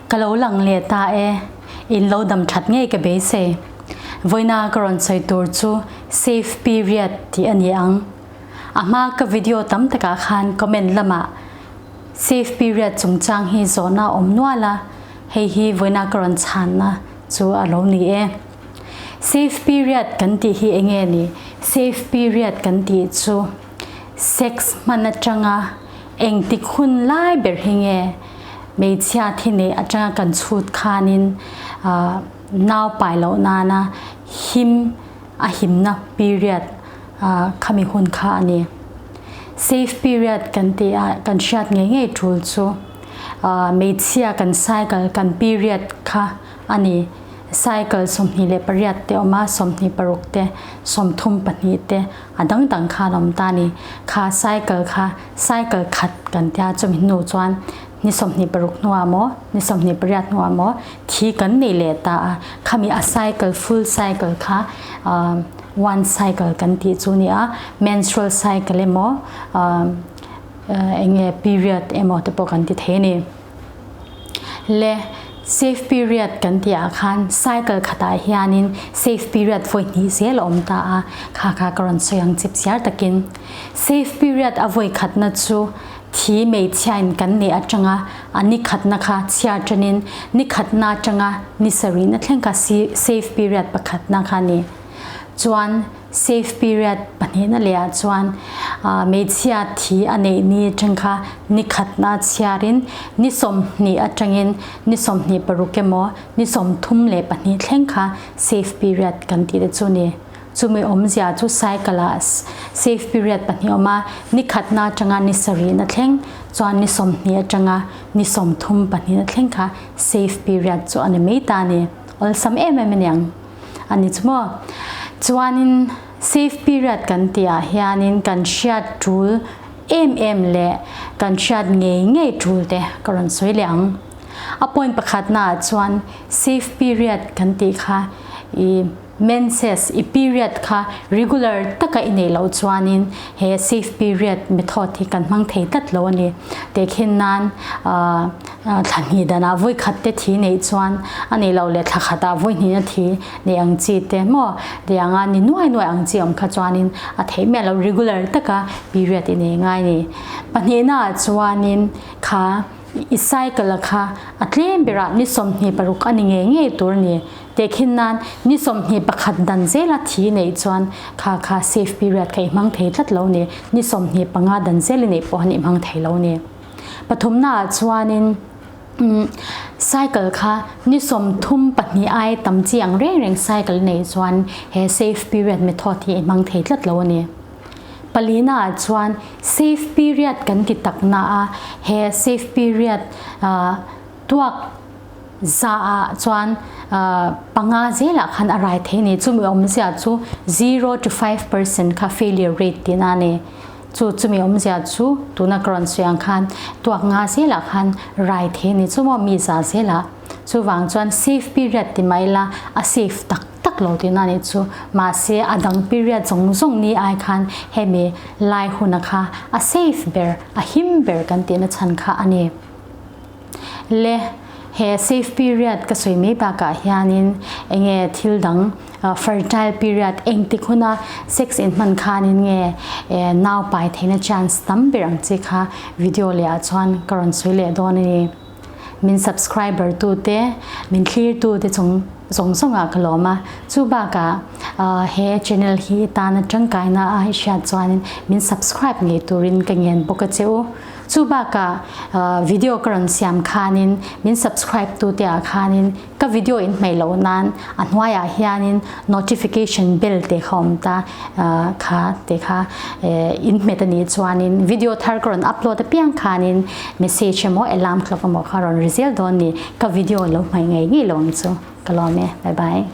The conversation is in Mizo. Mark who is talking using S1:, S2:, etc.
S1: Ka lo lang leh ta e, in lo dam that ngei ka beisei. Vawiina ka rawn sawi tur chu safe period tih a ni ang. A hma ka video tam takah khan comment lamah safe period chungchang hi zawhna a awm nual a, hei hi vawiina ka rawn chhanna chu a lo ni e. Safe period kan tih hi enge ni? Safe period kan tih chu sex hman atanga engtik hun lai ber hi nge hmeichhia thi neih atanga kan chhut khanin nau pai loh nana him a himna period khami hun kha a ni. Safe period kan tih a kan hriat ngei ngei tul chu hmeichhia kan cycle kan period kha a ni. Cycle 28 te awm a, 26 te, 32 te a dang dang khan awm ta a ni. Kha cycle kha cycle khat kan tia chumi hnu chuan ni 26 hnuah maw, ni 28 hnuah maw thi kan nei leh ta a. Khami a cycle full cycle kha one cycle kan tih chu a ni a, menstrual cycle emaw eng nge period emaw te pawh kan ti thei a ni. Le safe period kan tih ah khan cycle khatah hianin safe period vawi hnih zel a awm ta a, kha kha ka rawn sawi ang chip chiar takin. Safe period a vawi khatna chu thi hmeichhiain kan neih atanga a ni khatna kha chhiar tanin ni khatna atanga ni sarihna thleng kha safe period pakhatna kha a ni. Chuan Safe period pahnihna leh ah chuan hmeichhia thi a neih ni atang kha ni khatna chhiarin ni 20 atangin ni 26 emaw ni 32 thleng kha safe period kan tih te chu ni. Chumi awmzia chu cycle ah safe period pahnih awm a, ni khatna atanga ni sarihna thleng chuan ni 20 atanga ni 32na thleng kha safe period chu a ni mai ta a ni. Awlsam em em a niang. A ni chu maw? Chuanin safe period kan tihah hianin kan hriat tul em em leh kan hriat ngei ngei tul te ka rawn sawi leh ang. A point pakhatnaah chuan safe period kan tih kha i menses i period kha regular taka i neih loh chuanin he safe period method hi kan hmang thei tlat lo a ni. Tehkhin nan Thla hnih danah vawi khat te thi neih chuan a nih loh leh thla khatah vawi hnihna thi neih ang chi te maw tih anga ni nuai nuai ang chi awm kha chuanin a theih miah loh regular taka period i nei ngai ni. Pahnihnaah chuanin kha i cycle a kha a tlem berah ni 26 a ni ngei ngei tur a ni. Tehkhin nan ni 21 dan zela thi neih chuan kha kha safe period kha i hmang thei tlat lo ni. Ni 25 dan zel i neih pawh han i hmang thei lo ni. Pathumnaah chuanin cycle kha ni 32 ai tam chi ang reng reng cycle nei chuan he safe period method hi i hmang thei tlat lo a ni. Palinaah chuan safe period kan ti tak na a, he safe period tuak za ah chuan panga zelah khan a rai thei a ni. Chumi awmzia chu 0 to 5% kha failure rate tihna a ni. Chu chumi awmzia chu tuna ka rawn sawi ang khan tuak nga zelah khan rai thei a ni chu maw mi za zelah. Chuvang chuan safe period ti mai la a safe tak tak lo tihna a nih chu. Mahse a dang period zawng zawng ni ai khan hemi lai huna kha a safe ber, a him ber kan tihna chhan kha a ni. Le he safe period ka sawi mai bakah hianin enge thil dang fertile period engtik huna sex in hman khanin nge nau pai theihna chance tam ber ang chi kha video leh ah chuan ka rawn sawi leh dawn a ni. Min subscriber tu te, min thlir tu te chung zawng zawng ah ka lawm a, chu bakah he channel hi tana tangkaina a i hriat chuanin min subscribe ngei turin ka ngen bawk a che u. Chu bakah video ka rawn siam khanin min subscribe tu te ah khanin ka video in hmei loh nan a hnuaiah hianin notification bell te kha awm ta kha te kha in hmet a nih chuanin video thar ka rawn upload apiang khanin message emaw alarm clock emaw kha rawn ri zel dawn ni ka video lo hmai ngei ngei lo ang chu ka lawm e bye bye.